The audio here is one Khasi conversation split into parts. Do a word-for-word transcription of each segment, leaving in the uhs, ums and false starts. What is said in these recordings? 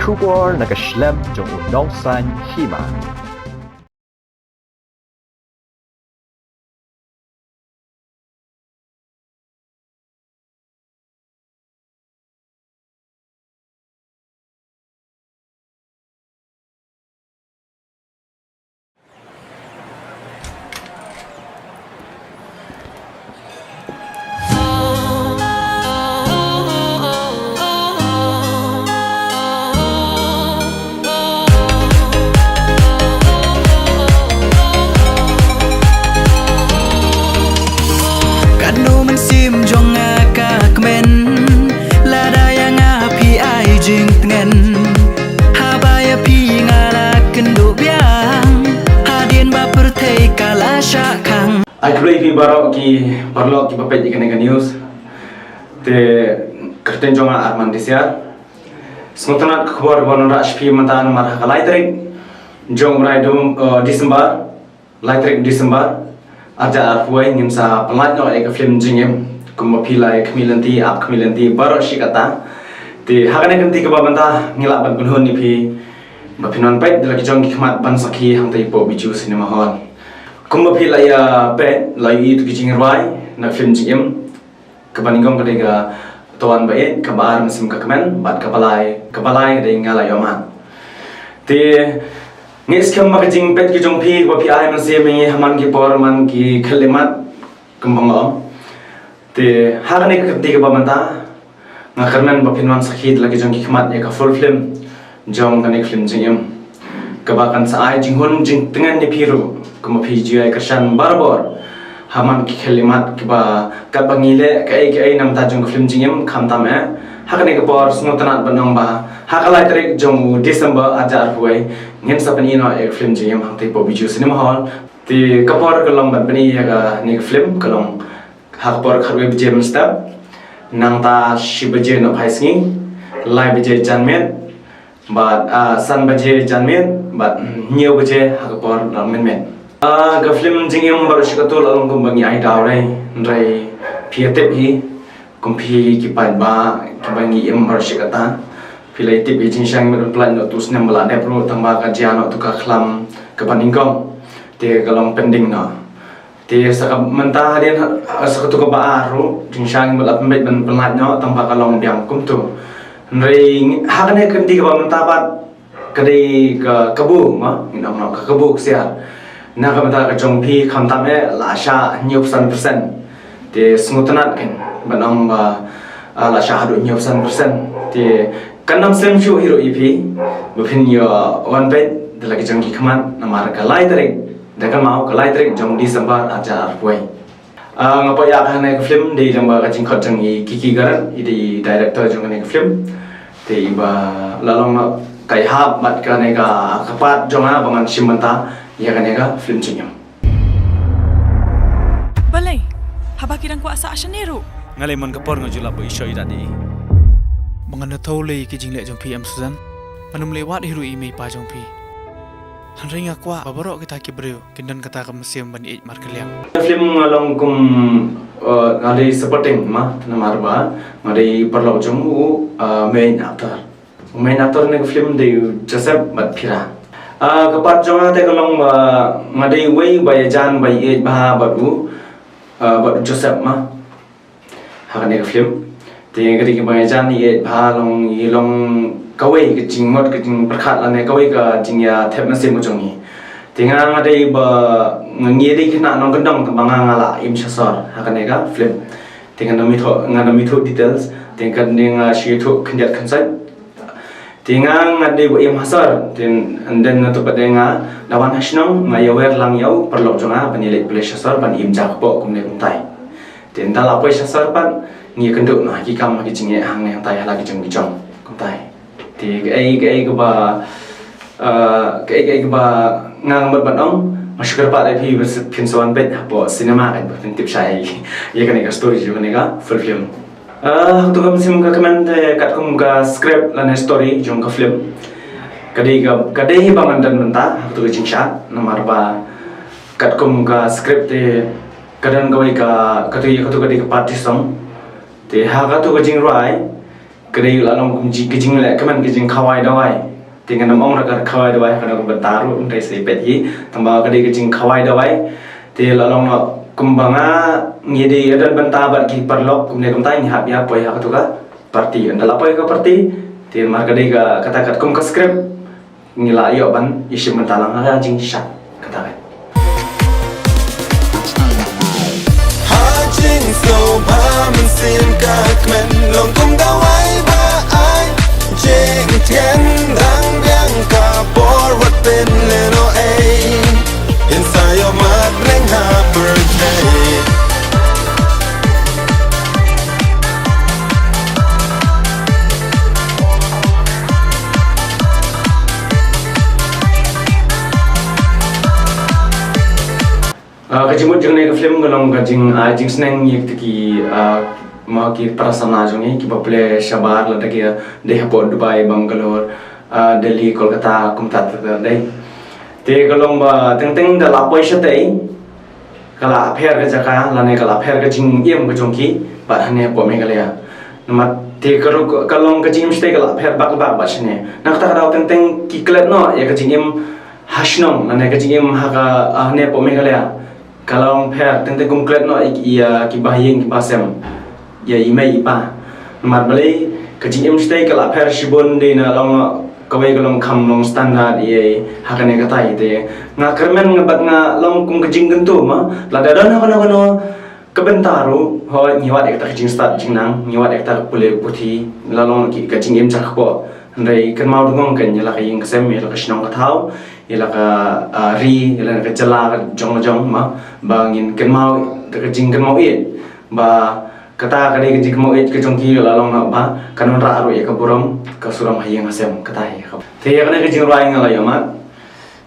Khubor na ka shlem jong u nongsan hima. Katno mynsiem jong nga ka kmen, lada ïa nga phi ai jingtngen. Haba ïa phi nga la kynduh biang, hadien ba pyrthei ka la shah khang. Ai khublei phi baroh ki paralok kiba peit ïa kane ka news. Te kyrteng jong nga Arman Disiar. Sngewtynnat ka khubor ba ngan wanrah sha phi mynta namar ha ka lai tarik jong u bnai Dum-, eh, December, lai tarik December, arhajar arphew wei ngin sa pynlait noh ïa ka film Jingim. Kumba phi la ïa khmih lynti, ap khmih lynti baroh shi katta. Te ha kane ka kynti kaba mynta ngi lah ban kynhun ïa phi ba phin wan peit da la ki jong ki khmat ban sakhi hangta hapoh Bijou Cinema Hall. Kumba phi la ïa peit, la ïohi ïa ki jingrwai na film Jingim. Kaba nyngkong ka dei ka To Wan Ba Ïeit, kaba ar Mynsiem Ka Kmen, bad kaba lai, kaba lai ka dei Nga La Ïoh Mad. Te ngi skhem ba ka jingpeit ka jong phi, ba phi ai mynsiem ïa ngi ha man ki por, man ki khyllipmat, kumba nga ong. Te ha kane ka kynti kaba mynta nga kyrmen ba phin wan sakhi da la ki jong ki khmat ïa ka full film jong kane ka film Jingim, kaba kan sa ai jinghun jingtngen ïa phi ruh, kumba phi ju ïai kyrshan barabor ha man ki khyllipmat, kaba katba ngi leh kaei kaei na bynta jong ka film Jingim, khamtam eh ha kane ka por sngewtynnat ban ong ba ha ka lai tarik jong u December arhajar arphew wei ngin sa pyni noh ïa ka film Jingim hangta hapoh Bijou Cinema Hall. Te ka por ka long ban pyni ïa kane ka film ka long ha ka por khatwei baje mynstep, nangta shi baje nohphai sngi, lai baje janmiet, bad, ah, san baje janmiet, bad, mm, hynñiew baje ha ka por, ah, mynmiet. Ah, ka film Jingim baroh shi katta la long kumba ngi ai daw re, hynrei phi ïa tip hi, kum phi ki paidbah kiba ngi im baroh shi katta, phi la ïa tip hi jingshang ngi mut ban pynlait noh tu snem ba la dep ruh, tangba ka jia noh tu ka khlam kaba nyngkong, te ka long pending noh. Te sa ka mynta hadien ha, sa katu kaba ar ruh, jingshang ngi mut la pynbeit ban pynlait noh, tangba ka long biang kumtu. Hynrei ngi, ha kane ka kynti kaba mynta pat ka dei ka kabu, ma, ngin ong noh ka kabu ksiar. Na ka bynta ka jong phi khamtam eh la shah hynñiewphew san percent. Te sngewtynnat kein ban ong ba, ah, la shah haduh hynñiewphew san percent. Te kan ym slem shuh hi ruh ïa phi ba phin ïa wan peit da la ki jong ki khmat namar ka lai tarik, da ka maw ka lai tarik jong December arhajar arphew wei. Ah, nga poi ïa kane ka film dei lyngba ka jingkhot jong i Kiki Garat, i dei director jong kane ka film. Te iba la long ka ïahap bad kane ka, ka part jong nga ba ngan shim bynta ïa kane ka film Jingim. Balei? Haba ki dang kwah sah shane ruh. Nga lei man ka por nga ju lap ba i shoh i dat i. Ba ngan da thew lei ki jingleh jong phi em Susan. Ngan ym leh wad hi ruh i mei pa jong phi. Hynrei nga kwah ba baroh kita ki briew kin don kata ka mynsiem ban ïeit markylliang. Film nga long kum, eh, nga dei supporting ma, namar ba nga dei paralok jong u, eh, main actor. U main actor ne ka film dei u Joseph bad Phira. Ah, ka part jong nga te ka long ba nga dei uwei ba ïajan ba ïeit bha bad u, eh, bad u Joseph ma. Ha kane ka film. Te ka dei kaba ngi jan ïeit bha long, i long kawei ka jingmut ka jingpyrkhat lane kawei ka jingïathep mynsiem ka jong ngi. Te nga nga dei ba ngi dei khynnah nongkyndong tangba nga nga la im sha sor ha kane ka film. Te ngan ym ïathuh, ngan ym ïathuh details. Te ka dei nga shu ïathuh khyndiat khynsoit. Te nga nga dei ba im ha sor, te, and then naduh pat de nga da wan ha shnong nga ïawer lang ïa u paralok jong nga ban ïaleit pule sha sor ban im ja kpoh kumne kumtai. Te ynda la poi sha sor pat ngi ïakynduh noh ha ki kam ha ki jingeh hangne hangtai ha la ki jong ki jong kumtai. Te kaei kaei kaba, eh, kaei kaei kaba nga nga mut ban ong, nga shu kyrpad ïa phi ba phin sa wan peit hapoh cinema kan ba phin tip shai ïa kane ka story jong kane ka full film. Ah, ha katu ka mynsiem ka kmen te katkum ka script lane story jong ka film. Ka dei ka, ka dei hi ba ngan don bynta ha katu ka jingshad namar ba katkum ka script te ka don kawei ka, katu ïa katu ka dei ka party song. Te ha katu ka jingrwai Ka dei la long kum ji ka jingleh ka man ka jingkhawai dawai. Te ngan ym ong ra ka khawai dawai, ka dei ka bynta ruh, hynrei sa ïa peit hi. Tang ba ka dei ka jingkhawai dawai. Te la long kumba nga ngi dei ïa don bynta bad ki paralok, kumne kumta ngi hap ïa poi ha katu ka party. Ynda la poi ka party, te mar ka dei ka kata katkum ka script, ngi la ïoh ban ïashim bynta lang ha ka jingshisha. Kata ka. Ha jingsngewbha mynsiem ka kmen long kum dawai ba ai jingtngen dang biang ka por wat pynlehnohei. Ïa sa ïoh mat reng ha pyrthei. Ah, ka jingmut jong kane ka film ka long ka jing, ah, jingsneng ïa kita ki, ah, ma ki para samla jong ngi kiba plie shabar lada ki dei hapoh Dubai, Bangalore, ah, Delhi, Kolkata, kumta ter ter dei. Te ka long ba teng teng da la poi shatei, ka la pher ka jaka lane ka la pher ka jingim ka jong ki bad hangne hapoh Meghalaya. Namar te ka ruh ka long ka jingim shatei ka la pher bak bak bad shane. Na kata ka daw teng teng ki klet noh ïa ka jingim ha shnong lane ka jingim ha ka, ah, hangne hapoh Meghalaya. Ka long pher teng teng kum klet noh ïa ki, ïa ki bahaïing ki bahasem, ïa i mei i pa. Namar balei ka jingim shatei ka la pher shibun, dei na long kawei ka long kham long standard ïa ha kane katai. Te nga kyrmen nga bad nga long kum ka jingkyntu ma, lada don ha kano kano ka bynta ruh, hooid ngi wad ïa kata ka jingstad jingnang, ngi wad ïa kata ka pule puthi, la long ki ka jingim jaka kpoh. Hynrei kynmaw dngong kan ïa la ka ïing ka sem, ïa la ka shnong ka thaw, ïa la ka, ah, ri, ïa la ka jylla ka jong la jong ma, ba ngin kynmaw da ka jingkynmaw ïeit ba kata ka dei ka jingkynmaw ïeit ka jong ki, la long noh ba kan wanrah ruh ïa ka burom ka surok ha ïing ha sem, kata hi ka. Te ïa kane ka jingrwai nga la ïoh mad.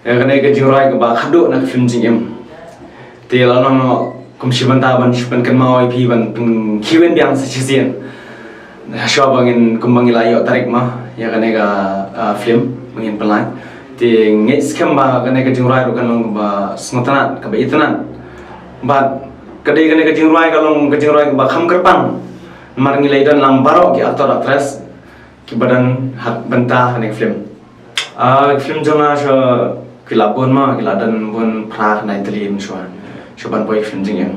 Ïa kane ka jingrwai kaba khadduh na ka film Jingim. Te la long noh kum shi bynta ban shu pynkynmaw ïa phi ban pynkhiew biang sa shisien. Shuwa ba ngin, kumba ngi la ïoh tarik ma ïa kane ka, ah, film ba ngin pynlait. Te ngeit skhem ba kane ka jingrwai ruh kan long kaba sngewtynnat, kaba itynnat. Bad ka dei kane ka jingrwai ka long ka jingrwai kaba kham kyrpang. Namar ngi la ïadon lang baroh ki actor actress kiba don ha bynta kane ka film. Ah, film jong nga sha ki la bun ma, ki la don bun phra khyndai tylli mynshuwa sha ban poi film Jingim.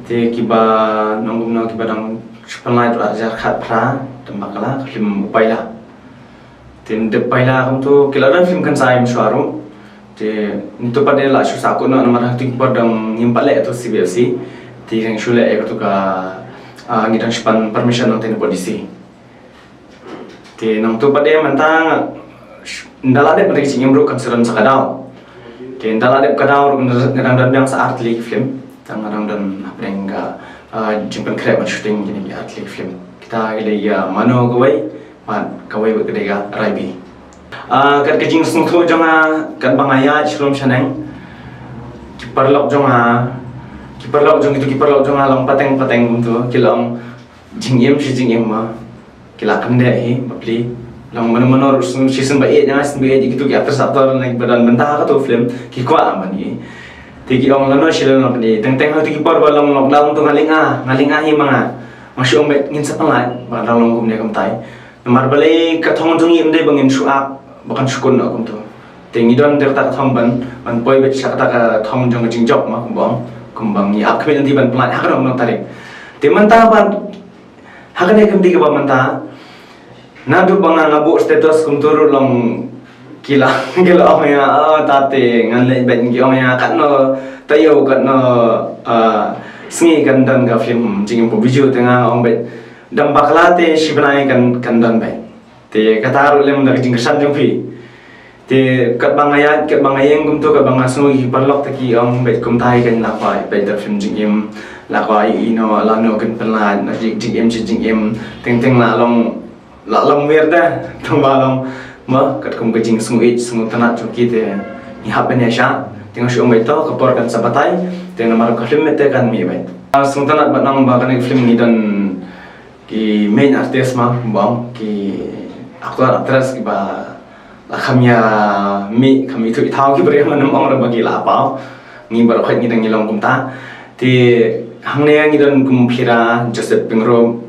Te kiba nongkum nong kiba dang shu pynlait ruh ar hajar khatphra, te bakla ka film U Paila. Te dep Paila kumto ki la don film khynsai mynshuwa ruh. Te ntu pat de la shu sahkut noh namar ha tu ki por dang ngim pat leh tu C B F C. Te dang shu leh ïa katu ka, ah, ngi dang shu pan permission nangta na pdisi. Te nangtu pat de mynta ynda la dep ka Jingim ruh kan sa don sa ka daw. Te ynda la dep ka daw ruh nga dang don biang sa ar tylli ki film. Tang nga dang don hapdeng ka, ah, jingpynkhreh ban shooting kine ki ar tylli ki film. Kita ki dei ïa Mano kawei bad kawei bad ka dei ïa Raibi. Ah, kat ka jingsngewthuh jong nga kat ba nga ïaid sha lum shaneng, ki paralok jong nga, ki paralok jong kitu ki paralok jong nga long pateng pateng kumtu, ki long jingim shi jingim ma. Ki la kyndeh hi bapli. Long mano mano ruh shisien ba ïeit, ïa nga shisien ba ïeit ïa kitu ki actress actor na kiba don bynta ha katu film, ki kwah ban ïeit. Te ki ong lano shi lano pyni. Teng teng ha kitu ki por ba long lockdown tu nga lynga, nga lynga hi ma nga. Nga shu ong beit ngin sa pynlait ba ka dang long kumne kumtai. Namar balei ka thong jong ngi ym dei ba ngin shu ap ba kan shu kut noh kumtu. Te ngi don te kata ka thong ban, ban poi beit sha kata ka thong jong ka jingjop ma kumba ong. Kumba ngi ap khmih lynti ban pynlait ha kano kano tarik. Te mynta ban Ha kane ka kynti kaba mynta, naduh ba nga nga buh status kumtu ruh long ki la, ki la ong ïa, "Oh, tate, ngan leit beit," ki ong ïa, "Katno taïew, katno, ah, sngi kan don ka film Jingim Pop Video," te nga ong beit, "Dang bakla te shi bnai kan, kan don beit." Te kata ruh lem da ka jingkyrshan jong phi. Te katba nga ïaid, katba nga ïeng kumtu, katba nga sngew ïa ki paralok te ki ong beit kumta hi kan la kwah beit da film Jingim, la kwah ïa ino lano kin pynlait na jing, jingim shi jingim, teng teng la long, la long wir da, tang ba long, ma, katkum ka jingsngew ïeit, sngewtynnat jong ki te, ngi hap ban ïa shah, te nga shu ong beit to, ka por kan sa batai, te namar ka film te kan mih beit. Sngewtynnat bad nang ba kane ka film ngi don ki main artist ma, bong, ki actor actress kiba la kham ïa mih, kham ithuh ithaw ki briew, ngan ym ong ra ba ki la paw. Ngi baroh khoit ngi dang ngi long kumta. Te hangne ngi don kum Phira, Joseph Pyngrope,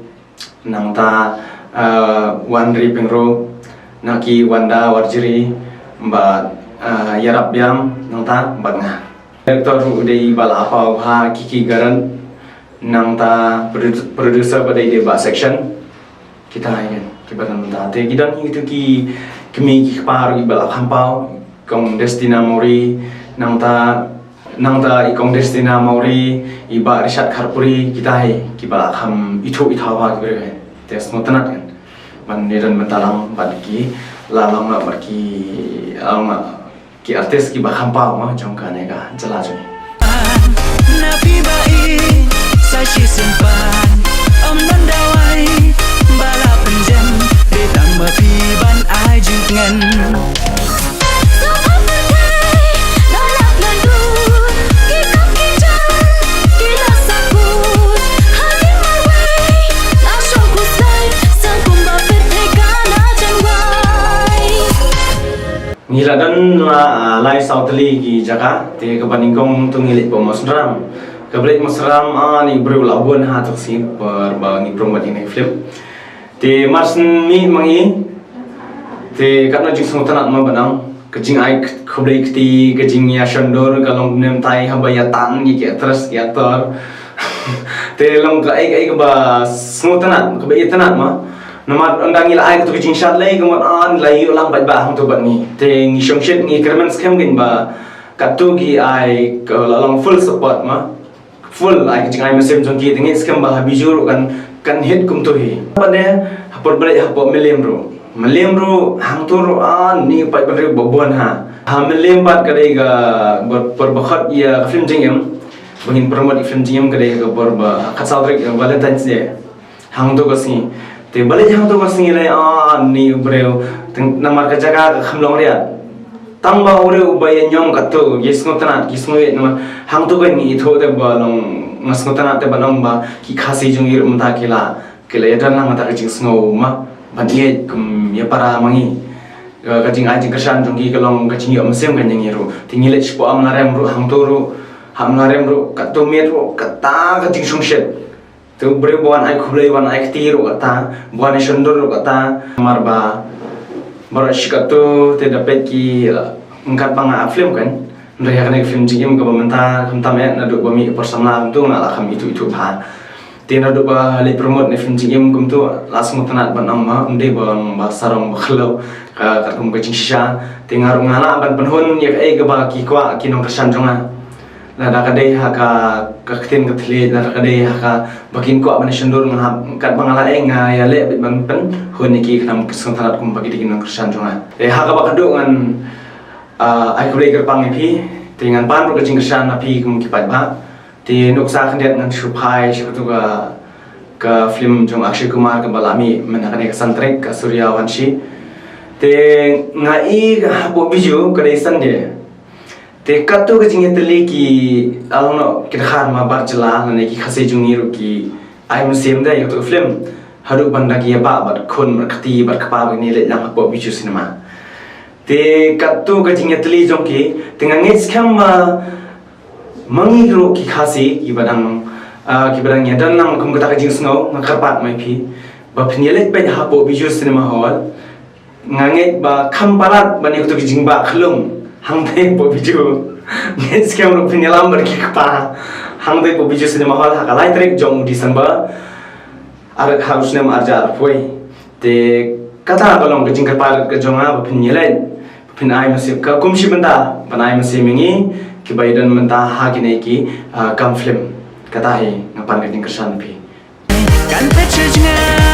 nangta, Ah, Wanri Pyngrope, na ki Wanda Warjri, bad, ah, Yarap Biam, nangta bad nga. Director ruh dei i Bah Lahpaw ha Kiki Garan, nangta produ-, producer ba dei dei Bah Section. Kita hi kan, kiba don mynta. Te ki don hi tu ki kmie ki kpa ruh i Bah Khampaw, Kong Destina Mori, nangta, nangta i Kong Destina Mori, i Bah Richard Kharpuri, kita hi kiba kham ithuh ithaw ha ki briew hi. Te sngewtynnat kan. Ban ïadon bynta lang bad ki, la long bad ki, long ki artist kiba kham paw ma jong kane ka jylla jong ngi. Na phi ba i sa shisien pan, ym don dawai ba la pynjem, dei tang ma phi ban ai jingkmen. Ngi la don la, ah, lai saw tylli ki jaka, te kaba nyngkong to ngi leit Mawsynram. Kaba leit Mawsynram, ah, ni briew la bun ha to sien, por ba ngi promote ïa kane ka film. Te mar shen mih ma ngi, te katno jingsngewtynnat ma ba nang, ka jingai khublei kti, ka jingïashondur, ka long kumne mynta haba ïa tan ïa ki actress, ki actor. Te long kaei kaei kaba sngewtynnat, kaba ïatynnat ma. Namar ynda ngi la ai kato ka jingshad lei, ka mut, ah, la ïoh lang paidbah hangto bad ngi. Te ngi shongshit, ngi kyrmen skhem kein ba katto ki ai ka la long full support ma. Full ai ka jingai mynsiem jong ki, te ngi skhem ba ha Bijou ruh kan, kan hit kumto hi. Pat ne, hapoh Blei, hapoh Mylliem ruh. Mylliem ruh, hangto ruh, ah, ni paidbah ruh ba bun ha. Ha Mylliem pat ka dei ka por, por ba khot ïa ka film jingim. Ba ngin promote ïa ka film jingim ka dei ka por ba khatsaw tarik ïa Valentine's Day. Hangto ka sngi. Te balei hangto ka sngi lei, ah, ni u briew. Teng namar ka jaka ka kham long riat. Tang ba u briew uba ïa ñiom katto, ïa sngewtynnat, ïa sngewtynnat namar hangto ka ngi ithuh te ba long nga sngewtynnat te ba long ba ki Khasi jong ngi ruh mynta ki la, ki la ïa don lang kata ka jingsngew ma ban ïeit kum ïa para ma ngi. Ka, ka jingai jingkyrshan jong ki ka long ka jingïoh mynsiem ka ïa ngi ruh. Te ngi leit shapoh Amlarem ruh hangto ruh, ha Amlarem ruh katto miet ruh kata ka jingshongshit. Te u briew ba wan ai khublei, wan ai kti ruh kata, ba wan ai shondur ruh kata, namar ba baroh shi katto te da peit ki, eh, kat ba nga ap film kan. Hynrei ha kane ka film jingim kaba mynta khamtam eh naduh ba mih por samla kumto nga la kham ithuh ithuh bha. Te naduh ba leit promote ne film jingim kumto la sngewtynnat ban ong ma, ym dei ba ong ba sarong ba khlaw, ka, katkum ka jingshisha. Te nga ruh nga lah ban pynhun ïa kaei kaba ki kwah ki nongkyrshan jong nga. Lada ka dei ha ka, ka ktien ka thylliej, lada ka dei ha kaba kin kwah ban shondur nga hap, katba nga la eng nga ïaleh beit ban pynhun ïa ki khnang ki sngewtynnat kumba ki dei ki nongkyrshan jong nga. Te ha kaba khatduh ngan, ah, ai khublei kyrpang ïa phi, te ngan pan ruh ka jingkyrshan na phi kum ki paidbah. Te nuksa khyndiat ngan shu phai sha katu ka, ka film jong Akshay Kumar kaba la mih mynta kane ka san tarik, ka Suryavanshi. Te nga i hapoh Bijou ka dei Sunday. Te katto ka jingïatylli ki, ah, lano ki dkhar ma bar jylla lane ki Khasi jong ngi ruh ki ai mynsiem da ïa kato ka film. Haduh ban da ki ïabah bad khun bad kti bad kpa ba ngi leit lang hapoh Bijou Cinema. Te katto ka jingïatylli jong ki, te nga ngeit skhem ba ma ngi ruh ki Khasi kiba dang, ah, kiba dang ïa don lang kum kata ka jingsngew, nga kyrpad ma phi ba phin ïaleit peit hapoh Bijou Cinema Hall. Nga ngeit ba kham palat ban ïa katu ka jingbah khlung hangtei hapoh Bijou. Ngeit skhem ruh phin ïalam bad ki kpa hangtei hapoh Bijou Cinema Hall ha ka lai tarik jong u December, ar, ha u snem ar hajar arphew wei. Te kata ka long ka jingkyrpad ka jong nga ba phin ïaleit, ba phin ai mynsiem ka kum shi bynta ban ai mynsiem ïa ngi kiba ïadon bynta ha kine ki, ah, kam film. Kata hi nga pan ka jingkyrshan phi. Kan pyrshah jngai